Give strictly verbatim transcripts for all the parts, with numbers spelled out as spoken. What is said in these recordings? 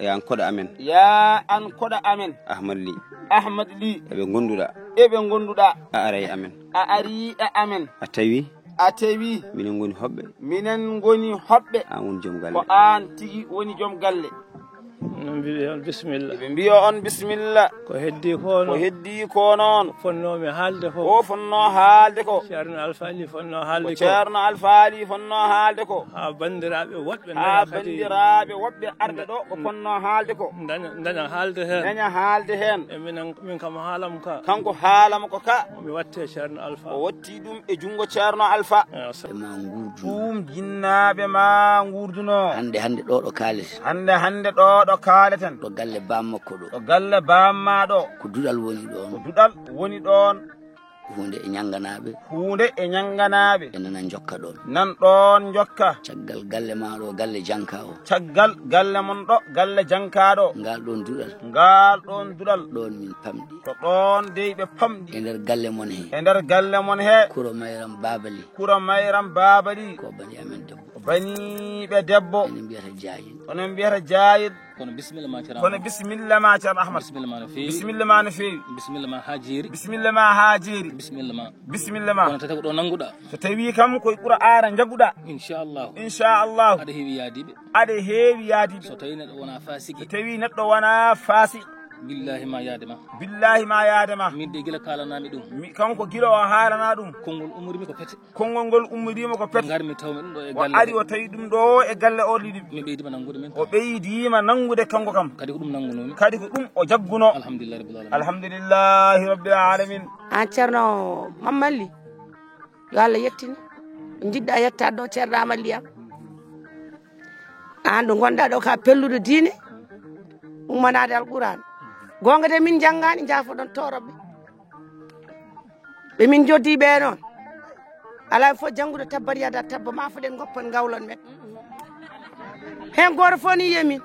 Ya an koɗo amen. Ya an koɗo amen. Ahmad Li. Ahmad Li. Eɓe gonduɗa. Eɓe gonduɗa. A aray amen. A ari e amen. A tawi. A tawi. Minen ngoni hoɓɓe. Minen ngoni hoɓɓe. An woni joom galle. Ko an tigi woni joom galle. No mbiɗen on bisimilla. Ɓe mbiya on bisimilla. Ko heddi ko ko noon. Heddi ko noon. Fonnoomi haalde ko. Ko fonnoo haalde ko. Ceerno Alfa Ali fonnoo haalde ko. Ko Ceerno Alfa Ali fonnoo haalde ko. Haa banndiraaɓe woɗɓe haa daña kadi banndiraaɓe woɗɓe arɓe ɗo ko fonnoo haalde ko. Daña, daña haalde heen. Daña haalde heen. E minen, min kam haalam ka. Kanko haalam ko ka. Mi watte Ceerno Alfa. O watti ɗum e junngo Ceerno Alfa. Eyo, sa- E ma ngurdu. Ɗum jinnaaɓe ma ngurduno. Hannde, hannde ɗo ɗo kaaleten. Hannde, hannde ɗo ɗo kaaleten. Ɗo galle baam makko ɗo. Ɗo galle baam ma ɗo. Ko duɗal woni ɗoon. Ko duɗal woni ɗoon. Huunde e ñannganaaɓe. Huunde e ñannganaaɓe. Ene nan njokka ɗoon. Nan ɗoon njokka. Caggal galle ma ɗo, galle janka o. Caggal galle mon ɗo, galle janka ɗo. Ngal ɗoon duɗal. Ngal ɗoon duɗal. Ɗoon min pamɗi. Ko ɗoon dey ɓe pamɗi. E nder galle mon he. E nder galle mon he. Kuro Mayram Babali. Kuro Mayram Babali. Ko bani amen debbo. Ko baniiɓe debbo. Ene mbiyata Jaayid. Onon mbiyata Jaayid. Kono bisimilla ma, Ceerno Kono Ahmad. Bisimilla ma, Ceerno Ahmad. Bisimilla ma no feewi. Bisimilla ma no feewi. Bisimilla ma haa jeeri. Bisimilla ma haa jeeri. Bisimilla ma. Bisimilla ma. Kono tata ko ɗo nannguɗaa. So tawii kam koye Qur'aana njaguɗaa. Inchallahu. Inchallahu. Aɗa heewi yaadiiɓe. Aɗa heewi yaadiiɓe. So tawii neɗɗo wonaa faasiki. So tawii neɗɗo wonaa faasik. Billaahi ma yaade ma. Billaahi ma yaade ma. Min de gila kaalanaa mi ɗum. Mi, kanko gila o haalana ɗum. Konngol ummori mi ko pete. Konngol ngol ummoriima ko pet. Ngarmi tawmi ɗum ɗo e O galle ari he. O tawi ɗum ɗo e galle o ɗiɗi. Mi ɓeydiima nanngude min. O ɓeydiima nanngude kanko kam. Kadi ko ɗum nanngunoomi. Kadi ko ɗum o jagguno. Alhamdulillahi rabbil alamin. Alhamdulillahi rabbil alamin. An Ceerno Mamman Li, yo Allah yettine. Njiɗɗa yettaade ɗo Ceerno Amadou Li am. An ɗo ngonɗa ɗo ka pelluɗo diine, ummanaade Alquraan. Goonga de min njanngaani, njaafoɗon tooroɓe. Ɓe min njoddi ɓe noon. Alaa fof janngude tabbat yada tabba ma fof ɗen ngoppan ngawlon men. Heen gooto fof ni yemin.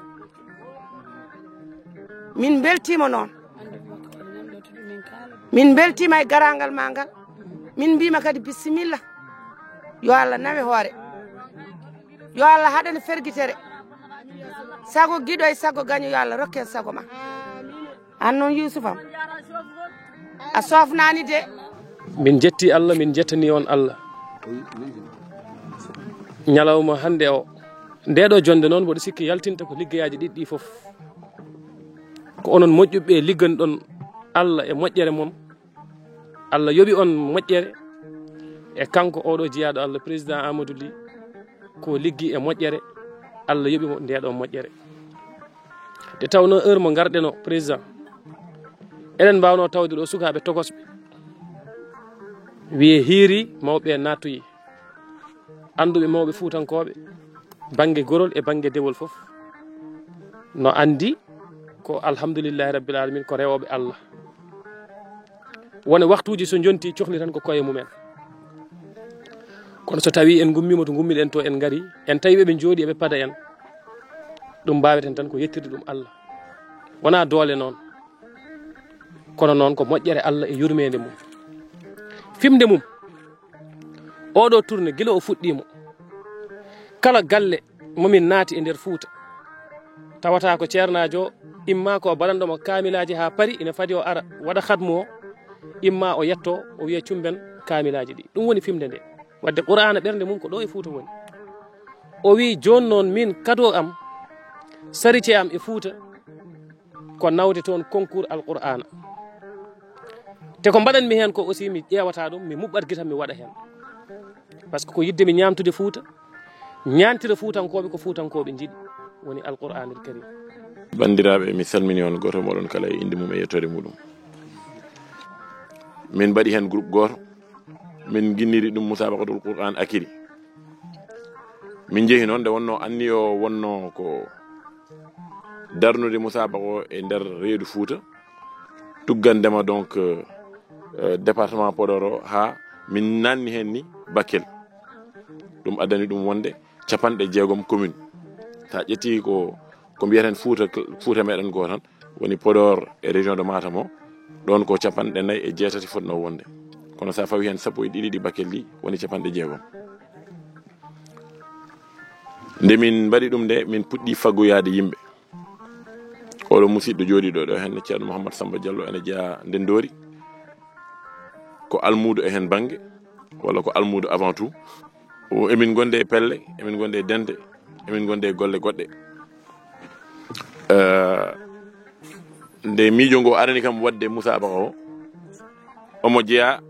Min mbeltiima noon. Min mbeltiima e garaangal ma ngal. Min mbiima kadi bisimilla. Yo Allah nawe hoore. Yo Allah haɗan fergitere. Sago giɗo e sago gaño yo Allah rokken sago ma. An noon Yuusuf am. A soofnaani de. Min njetti Allah, min njettani on Allah. Ñalawma hannde o. Nde ɗo jonde noon mboɗo sikki yaltinta ko liggeyaaji ɗiɗi ɗi fof. Ko onon moƴƴuɓe liggani ɗon Allah e moƴƴere mon. Allah yoɓi on moƴƴere e kanko oɗo jiyaaɗo Allah, président Amadou Ly, ko liggi e moƴƴere, Allah yoɓi mo nde ɗo moƴƴere. Nde tawno heure mo ngarɗeno, président, eɗen mbawno tawde ɗo sukaaɓe tokosɓe, wiye hiiri, mawɓe nattoyi, annduɓe mawɓe fuutankooɓe, bannge gorol e bannge dewol fof, no anndi ko alhamdulillahi rabbil alamin, ko rewooɓe Allah. Wone waktuuji so njonti, cohli tan ko koye mumen. Kono so tawi en ngummiima to ngummiɗen to, en ngari, en tawi ɓe, ɓe njooɗi, eɓe pada en, ɗum mbaaweten tan ko yettirde ɗum Allah. Wonaa doole noon, kono noon ko moƴƴere Allah e yurmeende mum. Fimde mum, oɗo tournée, gila o fuɗɗiimo, kala galle mo min naati e nder Fuuta, tawata ko ceernaajo o, imma ko baɗanɗo mo kaamilaaji haa pari, ina fadi o ara waɗa hadmu o, imma o yetto, o wiya cumben kaamilaaji ɗi. Ɗum woni fimde nde. Wadde Qur'aana ɓernde mum ko ɗo e Fuuta woni. O wi, jooni noon min kado am, sarite am e Fuuta, ko nawde toon concours Alqur'aana. Te ko mbaɗanmi heen ko aussi, mi ƴeewata ɗum, mi muɓɓat gita, mi waɗa heen. Par ce que ko yidde mi ñaamtude Fuuta, ñaantira Fuutankooɓe ko Fuutankooɓe njiɗi, woni Alqur'aanul Karim. Banndiraaɓe, mi salmini on gooto mooɗon kala e innde mum e yettoode muɗum. Min mbaɗi heen groupe gooto, min nginniri ɗum Musaabaqatul Qur'aan Akili. Min njehi noon, nde wonnoo anniya o wonnoo ko darnude musaabaqa o e nder reedu Fuuta, tuggandema donc, euh, euh, département Podor o haa min naanni heen ni Bakel. Ɗum addani ɗum wonde capanɗe jeegom commune. So a ƴetti ko, ko mbiyaten Fuuta, Fuuta meɗen goo tan, woni Podor e région de Matam o, ɗoon ko capanɗe nayi e jeetati fotnoo wonde. Kono so a fawi heen sappo e ɗiɗi ɗi Bakel ɗi, woni capanɗe jeegom. Nde min mbaɗi ɗum nde, min puɗɗi faggoyaade yimɓe. Oɗo musiɗɗo jooɗiiɗo ɗo henne, Ceerno Mouhammad Samba Diallo, ene jeyaa Ndendoori. Ko almuudo e heen bannge, walla ko almuudo avant tout. O, emin ngondi e pelle, emin ngondi e dente, emin ngondi e golle goɗɗe. Eh, nde miijo ngo arani kam waɗde musaabaqa o, omo jeyaa,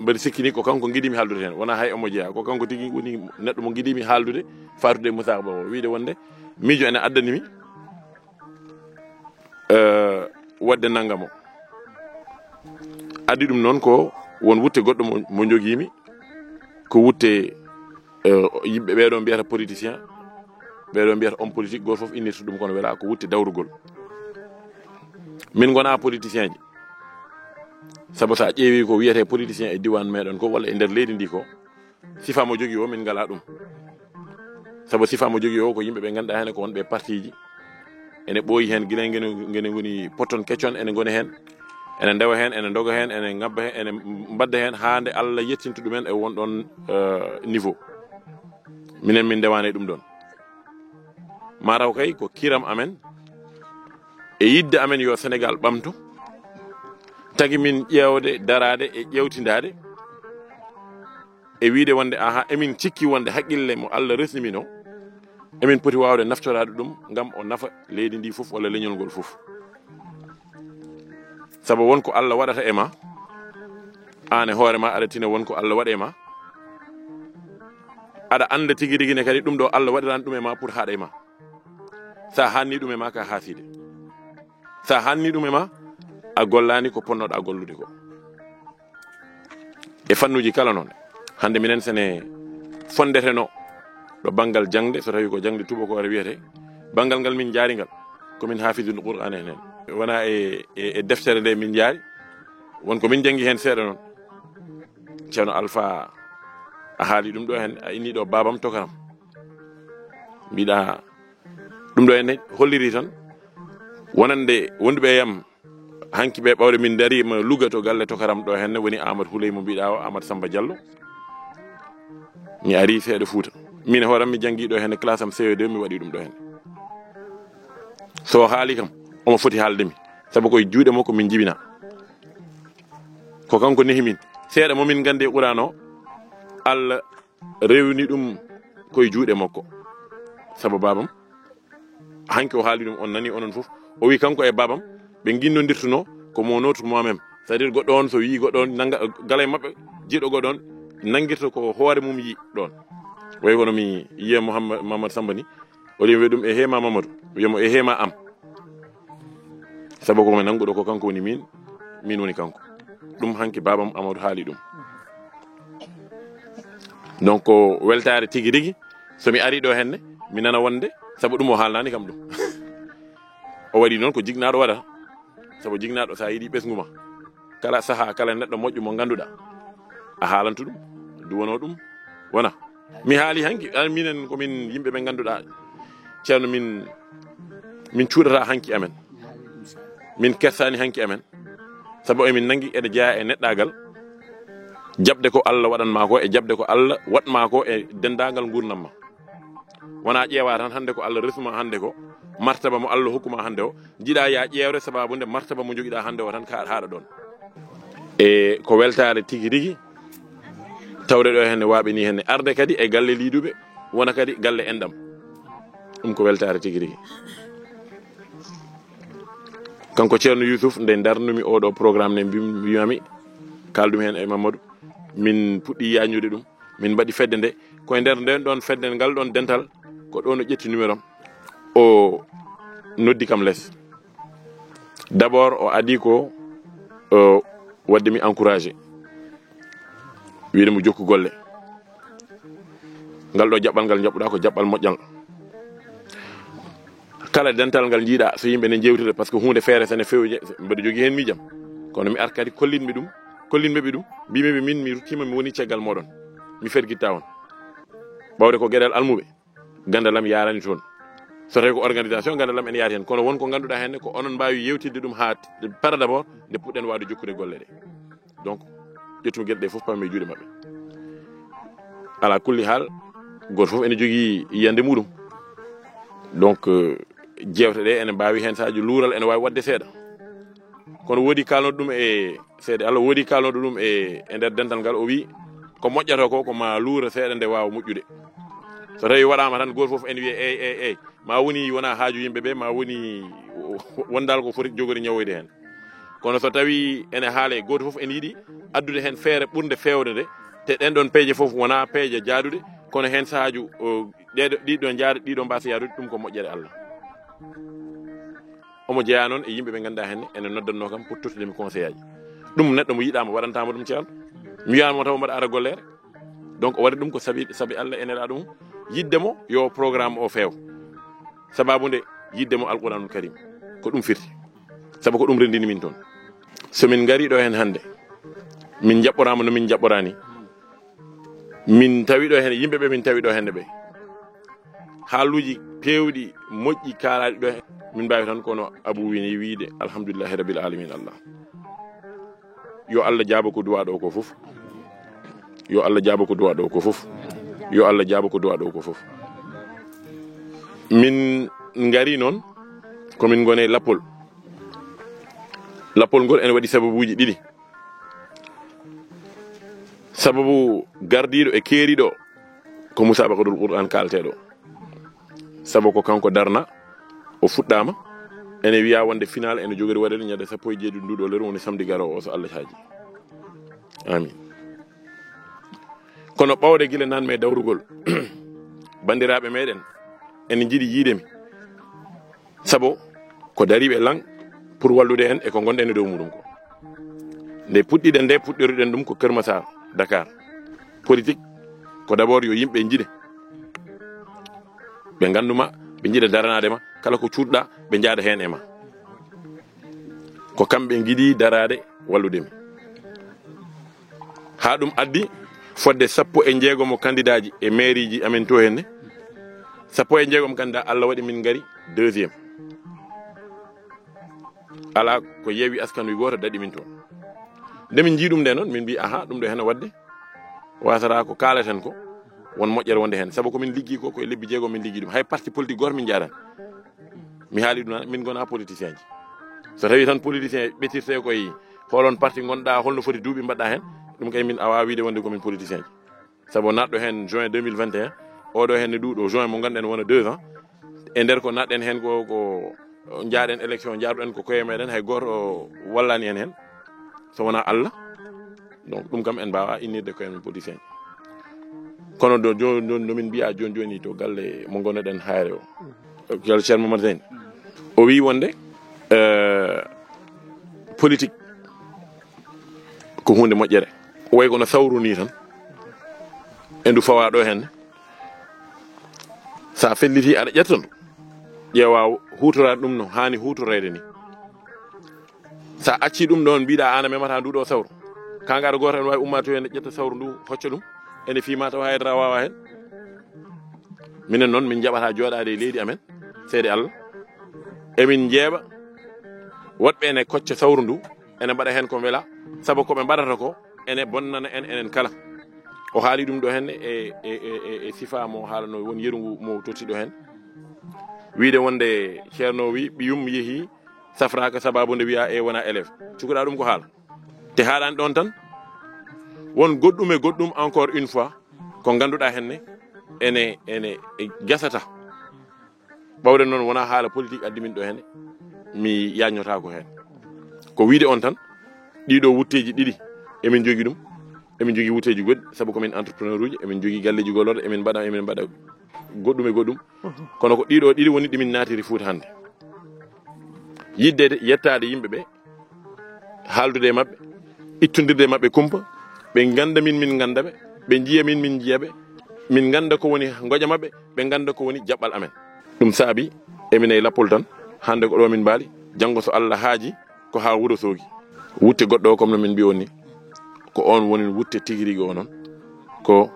mbeɗa sikki ni ko kanko ngiɗimi haaldude heen. Wonaa hay omo jeyaa, ko kanko tigi woni neɗɗo mo ngiɗimi haaldude, faatude e musaabaqa o. Wiide wonde miijo ene addani mi, eh, waɗde nanngam o. Addi ɗum noon ko won wutte goɗɗo mo, mo njogiimi, ko wutte, eh, yimɓe ɓeeɗo mbiyata politicien, ɓeeɗo mbiyata homme politique, gooto fof innirta ɗum kono welaa, ko wutte dawrugol. Min ngonaa politicien ji, sabu so a ƴeewi ko wiyetee politicien e diiwaan meeɗen ko, walla e nder leydi ndi ko, sifa mo jogii o min ngalaa ɗum. Sabu sifa mo jogii o ko yimɓe ɓe ngannduɗaa heen ko wonɓe e partiiji. Ene ɓooyi heen gila ngene, ngene ngoni potton keccon, ene ngoni heen. Ene ndewa heen, ene ndoga heen, ene ngabba heen, ene mbadda heen haa nde Allah yettinta ɗumen e won ɗoon, eh, niveau. Minen min ndewaani e ɗum ɗoon. Mataw kay ko kiram amen e yidde amen yo Senegaal ɓamto. Tagi min ƴeewde, daraade e ƴeewtindaade. E wiide wonde, aha, emin cikki wonde haqqille mo Allah resni min o, emin poti waawde naftoraade ɗum ngam o nafa leydi ndi fof walla leñol ngol fof. Sabu won ko Allah waɗata e ma, aan e hoore ma aɗa tina won ko Allah waɗi e ma. Aɗa annda tigi rigi ne kadi ɗum ɗo Allah waɗirani ɗum e ma pour haaɗa e ma. Sa hanni ɗum e ma ka haaside. Sa hanni ɗum e ma, a gollaani ko ponnoɗa gollude ko. E fannuji kala noon. Hannde minen sene fondeteno ɗo banngal jaŋde, so tawi ko jaŋde tubakoore wiyete, banngal ngal min njaari ngal, ko min haafidul Qur'aan en heen. Wona e, e, e deftere nde min njaari, won ko min janngi heen seeɗa noon. Ceerno Alfa, a haali ɗum ɗo heen, a inni ɗo baabam tokaram. Mbiɗa ɗum ɗo ene holliri tan wonande wonduɓe e yam hanki ɓe ɓawɗe min darima Louga to galle tokaram ɗo henne woni Amadou Houley mo mbiɗa o, Amadou Samba Diallo. Mi ari seeɗa Fouta. Min e hooram mi janngi ɗo henne classe am C E deux mi waɗi ɗum ɗo henne. So o haali kam, omo foti haalde mi. Sabu koye juuɗe makko min jibina. Ko kanko nehi min. Seeɗa mo min nganndi e Qur'aan o, Allah rewni ɗum koye juuɗe makko. Sabu baabam, hanki o haali ɗum, on nani onon fof. O wi kanko e baabam, ɓe nginnondirtuno ko mon autre moi-même. C'est-à-dire goɗɗo on so yii goɗɗo on, nanga, gala e maɓɓe, jiiɗo goɗɗo on, nanngirta ko hoore mum yi ɗon. Way kono mi yiya Mouhammad, Mamadou Samba ni, o ɗum wiya ɗum e heema Mamadou, wiya mo e heema am. Sabu ko mi nannguɗo ko kanko woni min, min woni kanko. Ɗum hanki baabam Amadou haali ɗum. Donc ko weltaare tigi rigi, so mi ari ɗo henne, mi nana wonde, sabu ɗum o haalnaani kam ɗum. O waɗi noon ko jignaɗo waɗa. Sabu jignaɗo sa yiɗi ɓesngu ma, kala saha, kala neɗɗo moƴƴo mo ngannduɗa, a haalantu ɗum, duwano ɗum, wona. Mi haali hanki, an minen ko min yimɓe ɓe ngannduɗa, ceerno, min, min cuuɗata hanki amen. Min kersani hanki amen. Sabu emin nangi ene jeeya e neɗɗagal. Jaɓde ko Allah waɗan ma ko e jaɓde ko Allah waɗ ma ko e denndaangal nguurndam ma. Wona ƴeewa tan hannde ko Allah resuma hannde ko, martaba mo Allah hokkuma hannde o, jiɗa ya ƴeewre sababu nde martaba mo jogiɗa hannde o tan ka haaɗa ɗon. E ko weltaare tigi rigi, tawde ɗo henne waaɓe ni henne arde kadi e galle liiduɓe, wona kadi galle enɗam. Ɗum ko weltaare tigi rigi. Kanko Ceerno Yuusuf, nde darnumi oɗo programme ne, mbi-, mbiyami, kaldumi heen e Mamadou, min puɗɗi yañude ɗum, min mbaɗi fedde nde, ko e nder nden ɗon fedde ngal ɗon dental, ko ɗon o ƴetti numéro am, o noddi kam les. D'abord, o adi ko, o waɗde mi encouragé, wiide mo jokku golle. Ngal ɗo jaɓɓal ngal jaɓɓuɗa ko jaɓɓal moƴƴal. Kala dental ngal jiiɗa, so yimɓe ne jewtira, parce que huunde feere sene fewje, mbeɗa jogii heen miijam. Kono mi ar kadi kollinmi ɗum, kollinmi ɓe ɗum, mbimi ɓe min mi ruttima mi woni caggal moɗon. Mi fergitta on. Ɓawde ko geɗal almuɓe, gandalam yarani toon. So tawi ko organisation, gandalam ene yaari heen. Kono won ko ngannduɗa heen ko onon mbaawi yewtidde ɗum haa para d'abord, nde puɗɗen waawde jokkude golle ɗe. Donc, ƴettumi geɗe ɗe fof pammi e juuɗe maɓɓe. Ala kulli haal, gooto fof ene jogii yiyannde muɗum. Donc, euh, jeewte ɗe ene mbaawi heen sahaaji luural ene waawi waɗde seeɗa. Kono woodi kaalnoɗo ɗum e seede Allah, woodi kaalnoɗo ɗum e, e nder dental ngal, o wi ko moƴƴata ko, ko ma luura seeɗa nde waawa moƴƴude. So tawi waɗaama tan, gooto fof ene wiya, "Eey, eey, eey." Ma woni wona haaju yimɓe ɓe, ma woni wondaal ko foti jogori ñawoyde heen. Kono so tawi ene haale, gooto fof ene yiɗi addude heen feere ɓurnde feewde nde, te ɗen ɗon peeje fof wona peeje jaaduɗe, kono heen sahaaju, o, ɗeɗo, ɗiɗo jaada, ɗiɗo mbasa yaadude, ɗum ko moƴƴere Allah. Omo jeyaa noon e yimɓe ɓe ngannduɗaa heen ene noddanno kam pour tottude mi conseil aji. Ɗum neɗɗo mo yiɗaama waɗantaama ɗum ceerno. Mi wiyaama taw mbaɗa ara golleere. Donc o waɗi ɗum ko sabi, sabi Allah e Nelaaɗo mum, yiɗde mo yo programme o feew. Sababu nde yiɗde mo Alquranul Karim. Ko ɗum firti. Sabu ko ɗum renndini min toon. So min ngari ɗo heen hannde, min njaɓɓoraama no min njaɓɓoraani. Min tawi ɗo heen, yimɓe ɓe min tawi ɗo heen ɓe. Haaluuji peewɗi, moƴƴi, kaalaaɗi ɗo heen. Min mbaawi tan kono Abu wini wiide, "Alhamdulillahi Rabbil Alamin Allah." Yo Allah jaabo ko duwaa ɗo ko fof. Yo Allah jaabo ko duwaa ɗo ko fof. Yo Allah jaabo ko duwaa ɗo ko fof. Min ngari noon, ko min ngoni e lappol. Lappol ngol ene waɗi sababuuji ɗiɗi. Sababu gardiiɗo e keeriiɗo ko musabaqatul Qur'an kaalteeɗo. Sabu ko kanko darna, o fuɗɗaama, ene wiya wonde final ene jogori waɗeede ñande sappo e jeeɗiɗi nduɗo lewru, woni samedi garoowo o, so Allah haaji. Amin. Kono ɓawde gila nan me dawrugol, banndiraaɓe meɗen ene njiɗi yiide mi. Sabu ko dariiɓe lan pour wallude en e ko ngonɗen e dow muɗum ko. Nde puɗɗiɗen nde, puɗɗoriɗen ɗum ko Kër Massar, Dakar. Politique ko d'abord yo yimɓe njiɗe. Ɓe nganndu ma, ɓe njiɗa daranaade ma, kala ko cuuɗɗa, ɓe njaada heen e ma. Ko kamɓe ngiɗi daraade wallude mi. Haa ɗum addi fodde sappo e jeegomo kandidaaji e mairieji amen to henne. Sappo e jeegomo candidat, Allah waɗi min ngari deuxième. Alaa ko yewi askan wi gooto daɗi min toon. Nde min njii ɗum nde noon, min mbi, "Aha, ɗum ɗo hene waɗde." Wasata ko kaalaten ko, won moƴƴere wonde heen. Sabu ko min liggi ko, ko e lebbi jeego min liggi ɗum. Hay parti politique gooto min njaadan. Mi haali ɗum, min ngona politicien ji. So tawi tan politicien ɓetirte koye holon parti ngonɗa, holno foti duuɓi mbaɗɗa heen, ɗum kay min awa wiide wonde ko min politicien ji. Sabu naatɗo heen juin deux mille vingt et un, oɗo heen ne ɗuuɗo juin mo ngannduɗen wona deux ans. E nder ko naatɗen heen ko, ko njaaɗen élection, njaarɗen ko koye meɗen, hay gooto o wallani en heen. So wonaa Allah, donc ɗum kam en mbaawa innirde koye men politicien. Kono do, jo, do, do min mbiya jooni jooni to galle mo ngonnoɗen haayre o. Galle Ceerno Momar Seyni. O wii wonde, eh, politique ko huunde moƴƴere. O wayi kono sawru ni tan. E ndu fawa ɗo henne. Sa felliti aɗa ƴetta ndu. Ƴeewa huutora ɗum no haani huutoreede ni. Sa acci ɗum ɗon, mbiɗa an a memata ndu ɗo sawru. Ka ngaɗa gooto ene wawi umma to ene ƴetta sawru ndu, hocca ɗum. Ene fiima tawa haydara wawa hen. Minen noon, min jaɓata jooɗaade e leydi amen, seede Allah. Emin njeeɓa woɗɓe ene kocca sawru ndu, ene mbaɗa hen ko wela, sabu ko ɓe mbaɗata ko ene bonnana en, enen kala. O haali ɗum ɗo hen e, e, e, e, e sifa mo haalano won yeru ngu mo totti ɗo hen. Wiide wonde Ceerno wi ɓiyum yehi safraaka sababu nde wiya e wona élève. Cukuɗa ɗum ko haala. Te haaɗani ɗon tan, won goɗɗum e goɗɗum encore une fois, ko ngannduɗaa henne ene, ene gasata. Ɓawde noon wona haala politique addi min ɗo henne, mi yaññotaako heen. Ko wiide on tan, ɗiɗo wutteeji ɗiɗi emin jogi ɗum, emin jogi wutteeji goɗɗi, sabu ko min entrepreneur uji, emin jogi galleeji golloɗe, emin mbaɗa, emin mbaɗa goɗɗum e goɗɗum. Kono ko ɗiɗo ɗiɗi woni ɗi min naatiri Fuuta hannde. Yiɗde yettaade yimɓe ɓe, haaldude e maɓɓe, ittondirde e maɓɓe kumpa, ɓe ngannda min, min ngannda ɓe, ɓe njiya min, min njiya ɓe, min ngannda ko woni ngoƴa maɓɓe, ɓe ngannda ko woni jaɓɓal amen. Ɗum saabi emin e lappol tan, hannde ko ɗo min mbaali, janngo so Allah haaji, ko haa Wuro Soogi. Wutte goɗɗo o, comme no min mbiyi on ni, ko on woni wutte tigi rigi o noon, ko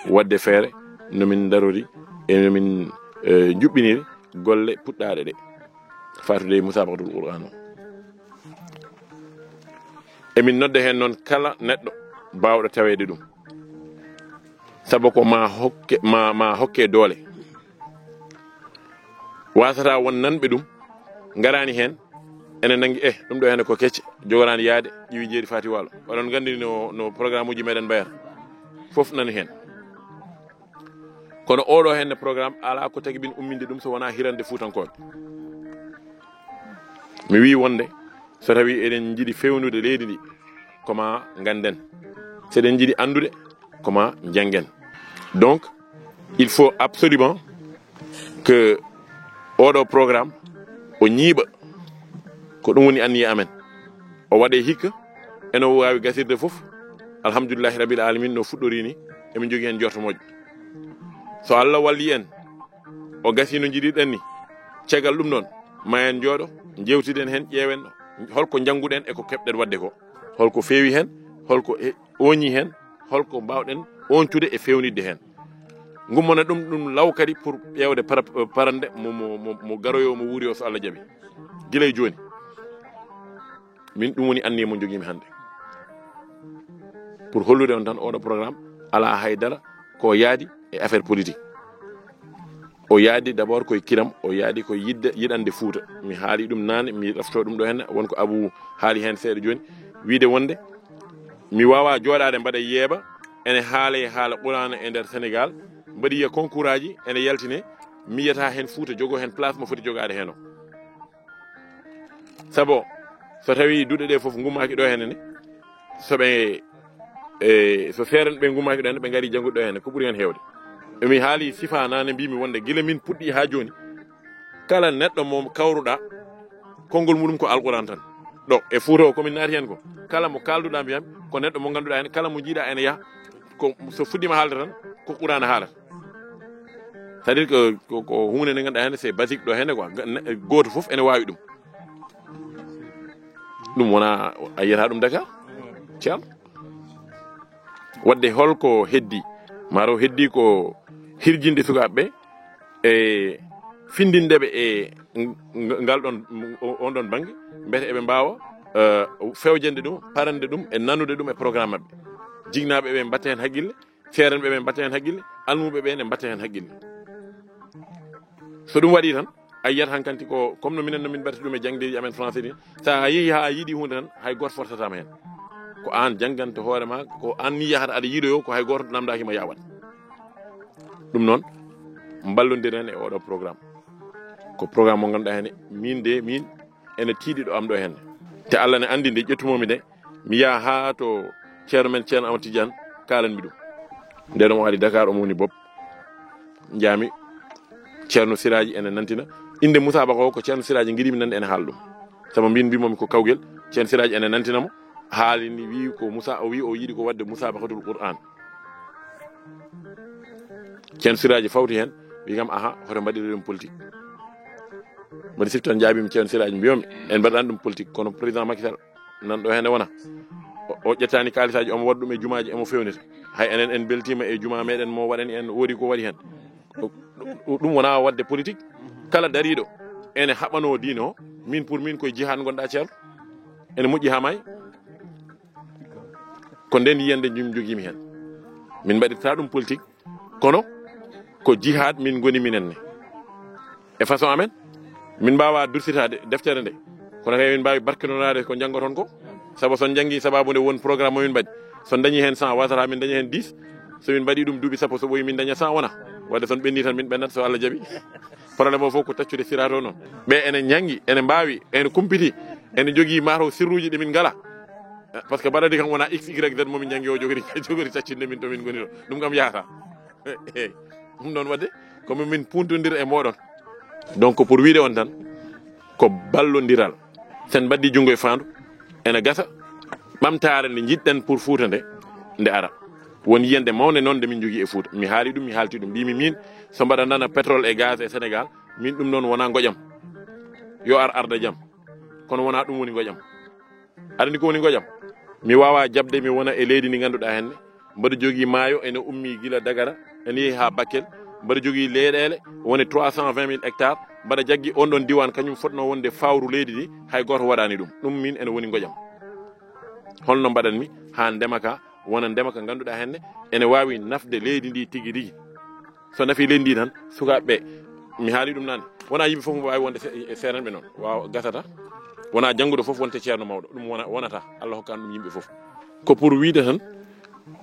waɗde feere no min ndarori e no min, eh, njuɓɓiniri golle puɗɗaaɗe ɗe, faatude e musabaqatul Qur'an o. Emin nodda heen noon kala neɗɗo baawɗo taweede ɗum. Sabu ko ma hokke, ma, ma hokke doole. Wasata won nanɓe ɗum, ngaraani heen, ene nanngi, eh, ɗum ɗo heen ko kecce, jogoraani yaade, ƴiwi jeeri faati waalo. Oɗon nganndi no, no programme uji meɗen mbayata. Fof nani heen. Kono oɗo heen ne programme alaa ko tagi min umminde ɗum so wonaa hirande Fuutankooɓe. Mi wii wonde so tawi eɗen njiɗi fewnude leydi ndi, ko ma ngannden. So eɗen njiɗi anndude, ko ma njanngen. Donc, il faut absolument que oɗo programme o ñiiɓa. Ko ɗum woni anniya amen. O waɗe hikka, eno waawi gasirde fof. Alhamdulillahi rabbil alamin, no fuɗɗori ni, emin jogii heen njorto moƴƴo. So Allah walli en, o gasi no njiɗirɗen ni, caggal ɗum noon, ma en njooɗo, njewtiden heen, ƴeewen holko njannguɗen e ko keɓɗen waɗde ko. Holko feewi heen, holko e-, ooñi heen, holko mbaawɗen ooñtude e feewnitde heen. Ngummana ɗum, ɗum law kadi pour ƴeewde para-, parande mo, mo, mo, mo garoyo, mo wuuri o, so Allah jaɓi. Gila e jooni. Min ɗum woni anniya mo njogiimi hannde. Pour hollude on tan, oɗo programme alaa haydara ko yaadi e affaire politique. O yaadi d'abord koye kiram, o yaadi koye yiɗde, yiɗande Fuuta. Mi haali ɗum naane, mi rafto ɗum ɗo henne, won ko Abou haali heen seeɗa jooni. Wiide wonde mi waawaa jooɗaade mbaɗa yeeɓa, ene haale haala Qur'aana e nder Sénégal, mbaɗi yiya concours aji, ene yaltine, mi yiyata heen Fuuta jogoo heen place mo foti jogaade heen o. Sabu so tawi duɗe ɗe fof ngummaaki ɗo henne ne, so ɓe, e, so seerenɓe ngummaaki ɗo henne, ɓe ngari janngude ɗo henne, ko ɓuri heen heewde. Emi haali sifa naane, mbimi wonde gila min puɗɗi haa jooni, kala neɗɗo mo kawruɗa, konngol muɗum ko Alquran tan. Ɗo e Fuuta o, komin naati heen ko, kala mo kaalduɗa mbiyam, ko neɗɗo mo ngannduɗa heen, kala mo jiiɗa ene yaha, ko so fuɗɗima haalde tan, ko Qur'aana haalata. C'est-à-dire que ko, ko huunde nde ngannduɗaa heen, c'est basique ɗo henne quoi. Ga-, ne-, gooto fof ene waawi ɗum. Ɗum wona a yiyata ɗum Dakar, Ceerno. Wadde holko heddi? Maro heddi ko hirjinde sukaaɓe ɓe e findinde ɓe e ng-, ng-, ngal ɗon, o-, on ɗon bannge, mbete eɓe mbaawa, eh, fewjande ɗum, parande ɗum e nanude ɗum e programme maɓɓe. Jinnaaɓe ɓe mbatta heen haqqille, seerenɓe ɓe mbatta heen haqqille, almuɓe ɓe ne mbatta heen haqqille. So ɗum waɗi tan, a yiyat hankanti ko, comme no minen no min mbaɗata ɗum e jangdeeji amen français ɗin, so a yehi haa a yiɗi huunde tan, hay gooto forçataama heen. Ko aan jannganta hoore ma, ko aan ni yahata aɗa yiɗoyo, ko hay gooto namdaaki ma yawat. Ɗum noon, mballondiren e oɗo programme. Ko programme mo ngannduɗaa heen, min de, min ene tiiɗi ɗo am ɗo henne. Te Allah ne anndi nde ƴettumomi nde, mi yaha haa to ceerno men, Ceerno Amadou Tidiane, kaalanmi ɗum. Nden omo ari Dakar, omo woni Bob. Njaami Ceerno Siraaji ene nantina. Innde musabaka o ko Ceerno Siraaji ngiɗimi nande ene haala ɗum. Sabu mbin mbimomi ko kawgel, Ceerno Siraaji ene nantina mo. Haalini, wi ko musa-, o wi o yiɗi ko waɗde musabakatul Qur'an. Ceerno Siraaji fawti heen, wi kam, aha, hoto mbaɗire ɗum politique. Mboɗo siftan, njaabimi Ceerno Siraaji, mbiyoomi, en mbaɗaani ɗum politique, kono président Macky Sall nan ɗo heen wona. O, o ƴettaani kaalisaaji, omo waɗa ɗum e jumaaji, omo fewnita. Hay enen en mbeltiima e jumaa meɗen mo waɗani en, woodi ko waɗi heen. Ɗum, ɗum wonaa waɗde politique. Kala dariiɗo ene haɓanoo diine o, min pour min koye jihaad ngonɗaa, Ceerno. Ene moƴƴi haa maayi. Ko nden yiyannde min njogiimi heen. Min mbaɗirtaa ɗum politique, kono ko jihaad min ngoni minen ne. E façon amen, min mbaawaa dursitaade deftere nde, kono kay min mbaawi barkinoraade ko njanngoton ko. Sabu so on njanngi sabaabu nde won programme mo min mbaɗi, so on ndañi heen cent, wasata min ndaña heen dix. So min mbaɗi ɗum duuɓi sappo, so ɓooyi min ndaña cent wona. Wadde so on ɓenni tan min ɓennat, so Allah jaɓi. Problème o fof ko taccude siraato noon. Ɓe ene njanngi, ene mbaawi, ene kumpiti, ene njogii mataw sirruuji ɗi min ngalaa. Parce que mbaɗa di kam wona X, Y, Z mo min njanngi o jogori, jogori taccinde min to min ngoni ɗo. Ɗum kam yahataa. Ɗum noon wadde, ko min puntondira e mooɗon. Donc, pour wiide on tan, ko ballondiral. Sen mbaddi junngo e faandu, ene gasa ɓamtaare nde njiɗɗen pour Fuuta nde, nde ara. Won yiyannde mawnde noon nde min njogii e Fuuta. Mi haali ɗum, mi haalti ɗum. Mbimi min, so mbaɗa nana pétrole et gaz e Sénégal, min ɗum noon wona ngoƴam. Yo ar arda jam. Kono wona ɗum woni ngoƴam. Aɗa anndi ko woni ngoƴam? Mi waawaa jaɓde mi wona e leydi ndi ngannduɗaa henne. Mbaɗa jogii maayo ene ummii gila Dagara, ene yehi haa Bakkel. Mbaɗa jogii leyɗeele woni trois cent vingt mille hectares. Mbaɗa jaggi on ɗon diiwaan, kañum fotnoo wonde fawru leydi ndi, hay gooto waɗaani ɗum. Ɗum min ene woni ngoƴam. Holno mbaɗanmi haa ndema ka wona ndema ka ngannduɗaa henne ene waawi nafde leydi ndi tigi rigi? So nafii leydi ndi tan, sukaaɓe ɓe mi haali ɗum nane. Wona yimɓe fof mo wawi wonde se- e seerenɓe noon wawa gasata. Wona jannguɗo fof wonte ceerno mawɗo, ɗum wona wonata. Allah hokkan ɗum yimɓe fof. Ko pour wiide tan,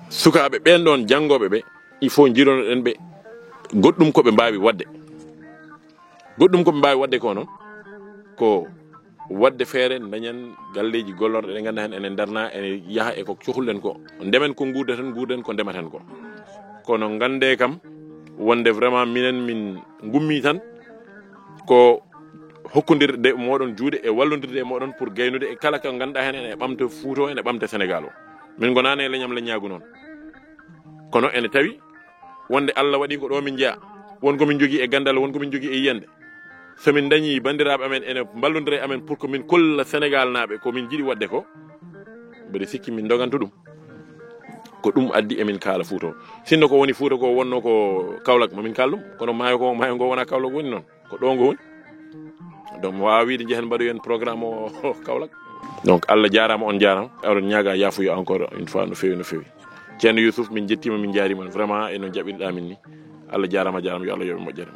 sukaaɓe ɓen ɗon janngoɓe ɓe, il faut jironoɗen ɓe goɗɗum ko ɓe mbawi wadde. Goɗɗum ko ɓe mbawi wadde ko noon, ko wadde feere dañen galleji gollorɗe ɗe ganduɗa hen ene darna, ene yaaha e ko cohluɗen ko. Ndemen ko gurdeten, gurden ko ndematen ko. Kono gande kam wonde vraiment minen min gummi tan ko hokkodirde moɗon juuɗe e wallodirde e moɗon pour gaynude e kala ko ganduɗa hen ene ɓamta Fuuta o, ene ɓamta Sénégal o. Min gonani e leñam leññagu noon. Kono ene tawi wonde Allah waɗi ko ɗo min jeeya. Won ko min jogii e gandal, won ko min jogii e yiyande. So min dañi bandiraɓe amen ene mballodira e amen pour que min kolla Sénégal naaɓe ko min jiɗi wadde ko, mbeɗa sikki min doganto ɗum. Ko ɗum addi emin kaala Fuuta o. Sinno ko woni Fuuta ko wonno ko Kaolack, mamin kaal ɗum. Kono maayo ko, maayo ngo wona Kaolack woni noon. Ko ɗo ngo woni. Donc mi wawa wiide njehen mbaɗoyen programme o Kaolack. Donc Allah jarama, on jarama. Aɗon ñaaga yafuya encore une fois no fewi, no fewi. Ceerno Youssouf, min jettima, min jarima vraiment e no jaɓirɗa min ni. Allah jarama, jarama, yo Allah yoɓe moƴƴere.